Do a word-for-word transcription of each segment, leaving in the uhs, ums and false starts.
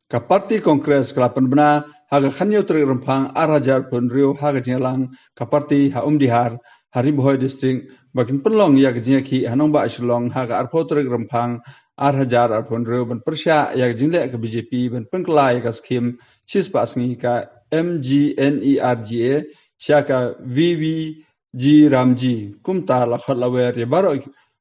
Ka parti Congress ka la pynbna ha ka khathynñiew tarik Rymphang ar hajar arphew hynriew ha ka jingïalang ka parti ha Umdihar, ha Ri Bhoi District, ba kin pynlong ïa ka jingïakhih ha nongbah Shillong ha ka arphew tarik Rymphang ar hajar arphew hynriew ban pyrshah ïa ka jingleh ka B J P ban pynkylla ïa ka skhim shispah sngi ka M G N E R G A sha ka V V G Ramji, kumta la khot la wer ïa baroh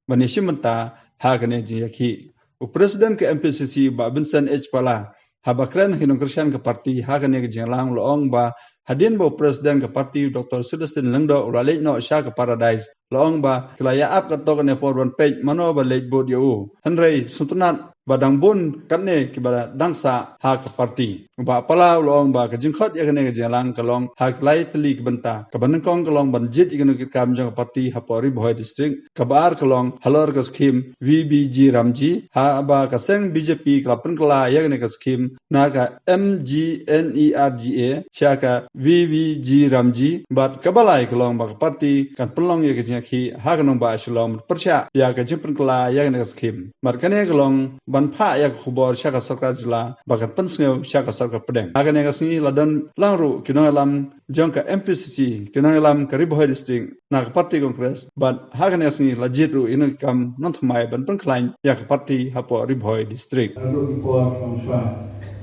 ban ïashim bynta ha kane ka jingïakhih. U President ka M P C C Bah Vincent H Pala, haba kren ha ki nongkyrshan ka parti ha kane ka jingïalang, u la ong ba hadien ba u President ka parti u Doctor Celestine Lyngdoh u la leit noh sha ka Paradise, u la ong ba ki la ïa ap katto katne por ban peit mano ba leit bud ïa u. Hynrei sngewtynnat ba dang bun katne kiba dang sah ha ka parti. U Bah Pala u la ong ba ka jingkhot ïa kane ka jingïalang ka long ha ki lai tylli ki bynta. Kaba nyngkong ka long ban jied ïa ki nongkitkam jong ka parti hapoh Ri Bhoi District. Kaba ar ka long halor ka skhim V V G Ramji, haba ka seng B J P ka la pynkylla ïa kane ka skhim na ka M G N E R G A sha ka V V G Ramji, bad kaba lai ka long ba ka parti kan pynlong ïa ka jingïakhih ha ka nongbah Shillong pyrshah ïa ka jingpynkylla ïa kane ka skhim. Bad kane ka long ban phah ïa ka khubor sha ka sorkar jylla ba kan pynsngew sha ka sorkar pdeng. Ha kane ka sngi la don lang ruh ki nongïalam jong ka M P C C, ki nongïalam ka Ri Bhoi District na ka parti Congress, bad ha kane ka sngi la jied ruh ïa ki nongkitkam nongthymmai ban pynkhlaiñ ïa ka parti hapoh Ri Bhoi District. Naduh ki por kaba shwa,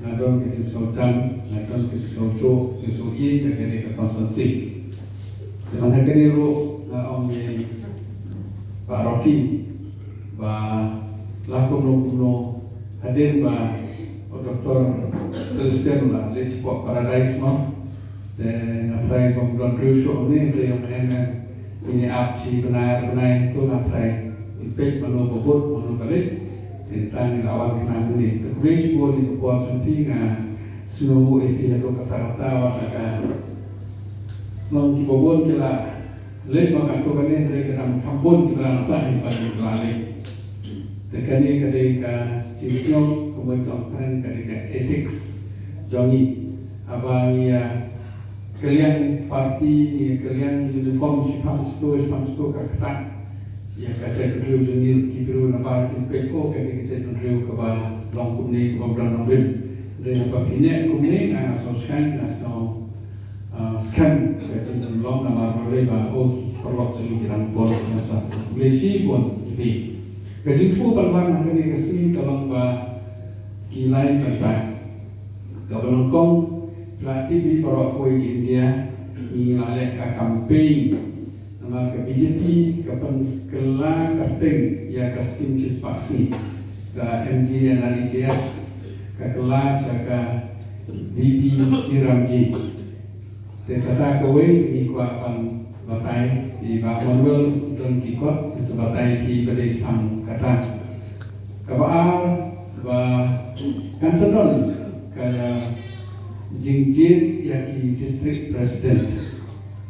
nga don ka jingsngewjan, nga don ka jingsngewsuk, jingsngewsih ïa kane ka constituency. Te mynta kane ruh nga ong ïa i Bah Rocky ba la kumno kumno hadien ba u Doctor Celestine la leit shapoh Paradise mo, te nga tharai bym don briew shuh hangne, hynrei ym em em, ngin ïa ap shi bnai ar bnai, to nga tharai ngin peit mano ba bud, mano ba leit. Te tang ngi la wan khnang hangne. Te khublei shibun ïa ka por jong phi, nga sngewnguh ïa phi haduh katta katta, wat la ka long kiba bun ki la leit ma katto katne, hynrei ka dang kham bun kiba dang sah hi ban ïa la leit. Te kane ka dei ka jingsngew, kumba ong phareng ka dei ka ethics jong ngi. Haba ngi ïa kylliang party, ngi ïa kylliang uniform, shiphang shuh, shiphang shuh ka ktah ïa ka jaitbynriew jong ngi, ki briew nabar kin peit, oh, kane ka jaitbynriew kaba long kumne, kaba bym don nongrim. Hynrei haba phi neh kumne, nga sngew shngaiñ, nga sngew, ah, skhem ka jingpynlong, namar balei ba, oh, ki paralok jong ngi ki dang bun, nga sa khublei shibun ïa phi. Ka jingthmu ban wan ha kane ka sngi ka long ba ki lai bynta. Kaba nyngkong, phi la tip hi baroh kawei ka India ngi la leh ka campaign. Namar ka B J P ka pynkylla kyrteng ïa ka skhim shispah sngi, ka M G N R E G S, ka kylla sha ka V V G Ramji. Te kata kawei ngi kwah ban batai, i Bah Manuel don ki kot, ki sa batai ki ba dei tang kata. Kaba ar, ba kan sa don ka jingjied ïa ki district president.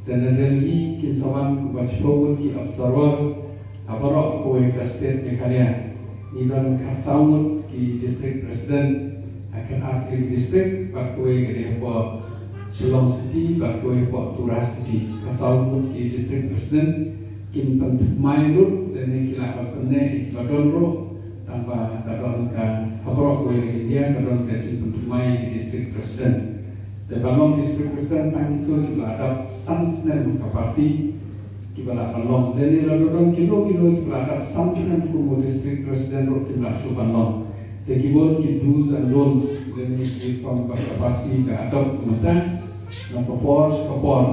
Te na Delhi kin sa wan kumba shiphew ngut ki observer ha baroh kawei ka state Meghalaya. Ngi don khatsaw ngut ki district president ha khatar tylli ki district, bad kawei ka dei hapoh Shillong City, bad kawei hapoh Tura City. Khatsaw ngut ki district president kin pynthymmai lut, lane ki lah ban pynneh ïa kiba don ruh, tang ba ka don ka, ha baroh kawei ka India ka don ka jingpynthymmai ïa ki district president. Te ban long district president tang kito kiba la dap san snem ha ka party kiba lah ban long. Lane la don kino kino kiba la dap san snem kum u district president ruh kim lah shuh ban long. Te ki bun ki do's and don'ts, lane ki rukom ba ka party ka adopt mynta na ka por sha ka por.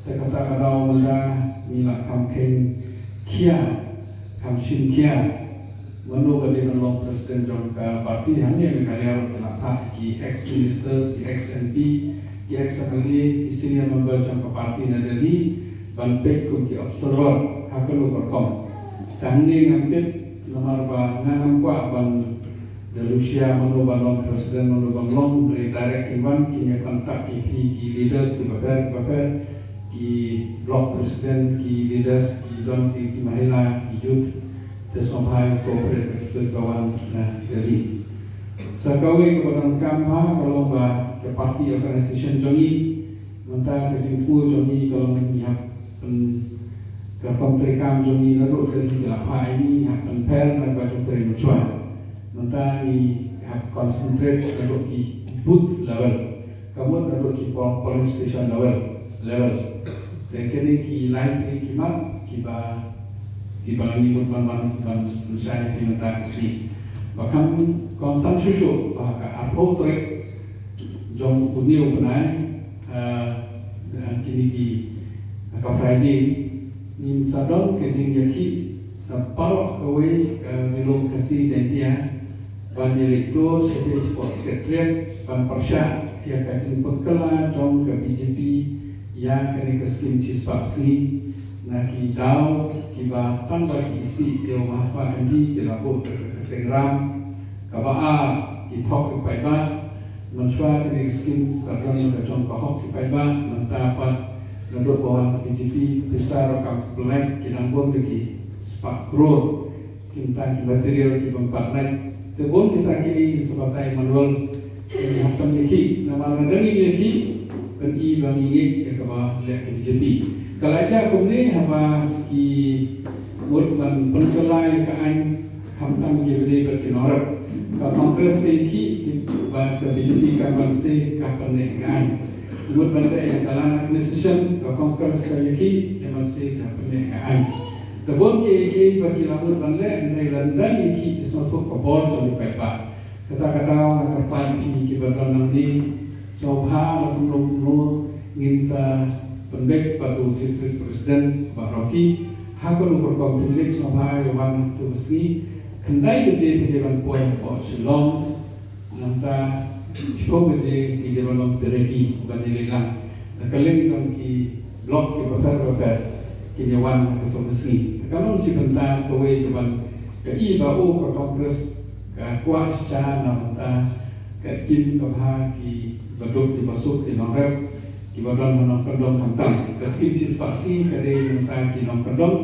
Te kata ka daw mynta ngi la kham kheiñ khia, kham shim khia mano ba dei ban long president jong ka party. Hangne Meghalaya ruh ki la phah ki ex ministers, ki ex M P, ki ex M L A, ki senior member jong ka party na Delhi ban peit kum ki observer ha kano ka rukom. Te hangne ngam tip, namar ba nga ngam kwah ban da lushia mano ban long president, mano ban long, hynrei direct kin wan kin ïa contact ïa phi ki leaders kiba pher kiba pher, ki block president, ki leaders, ki don ki, ki mahila, ki youth. Te sngewbha ïa cooperate bad kito kiba wan na Delhi. Sa kawei kaba donkam bha ka long ba ka party organisation jong ngi, mynta ka jingthmu jong ngi ka long ngi hap pyn, ka kam treikam jong ngi naduh Delhi ka la phah ïa ngi, ngi hap pynpher na kaba jong trei mynshuwa. Mynta ngi concentrate naduh ki booth level, ka mut naduh ki polling station level. Level. Te kine ki lai tylli ki mat kiba kiba ngi mut ban ban ban shai ki mynta ka sngi. Ba kham kongsan shuh shuh ba ka arphew tarik jong une u bnai, eh, kine ki, ka Friday, ngin sa don ka jingïakhih na baroh kawei ka Ri Lum Khasi Jaiñtia ban ïaleit tur sha Chief Secretariat ban pyrshah ïa ka jingpynkylla jong ka B J P ïa kane ka skim shispah sngi na ki daw kiba tang ba ki isih ïa u Mahatma Gandhi ki la buh ka kyrteng ram. Kaba ar, ki thok ki paidbah. Mynshuwa kane ka skim ka don ka jong ka hok ki paidbah, mynta pat naduh ba wan ka B J P, pisa ruh kam pynlait, ki dang bun ki spah klur. Ki mynta ki material ki bym pat lait. Te bun kita ki sa batai manual ki hap ban ïakhih, namar lada ngim ïakhih, pyni ba ngi ngeit ïa kaba leh ka B J P. Ka la jia kumne haba ki mut ban pynkylla ïa ka aiñ, khamtam kiba dei bad ki nongrep. Ka Congress ka ïakhih, bad ka B J P ka ban seh ka pyneh ka aiñ. Mut ban leh ïa ka dalan administration, ka Congress ka ïakhih, ïa ban seh ka pyneh ka aiñ. Te bun kiei kiei ba ki la mut ban leh, hynrei lada ngim ïakhih, ki sngewthuh ka bor jong ki paidbah. Kata ka daw nga kyrpad ïa phi kiba don nangne, sngewbha la kumno kumno ngin sa pynbeit bad u District President Bah Rocky ha kano ka rukom pynbeit, sngewbha ïa wan ha kato ka sngi. Khyndai baje phi dei ban poi hapoh Shillong, nangta shiphew baje phi dei ban long ready ban ïaleit lang. Na ka liang jong ki block kiba pher bapher kin ïa wan ha kato ka sngi. Te ka long shi bynta kawei kaban ka i ba u ka Congress ka kwah shisha na bynta ka im ka bha kiba duk kiba suk ki nongrep kiba don ha nongkyndong khamtam. Ka skim shispah sngi ka dei na bynta ki nongkyndong,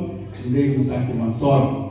ym dei na bynta ki mansor.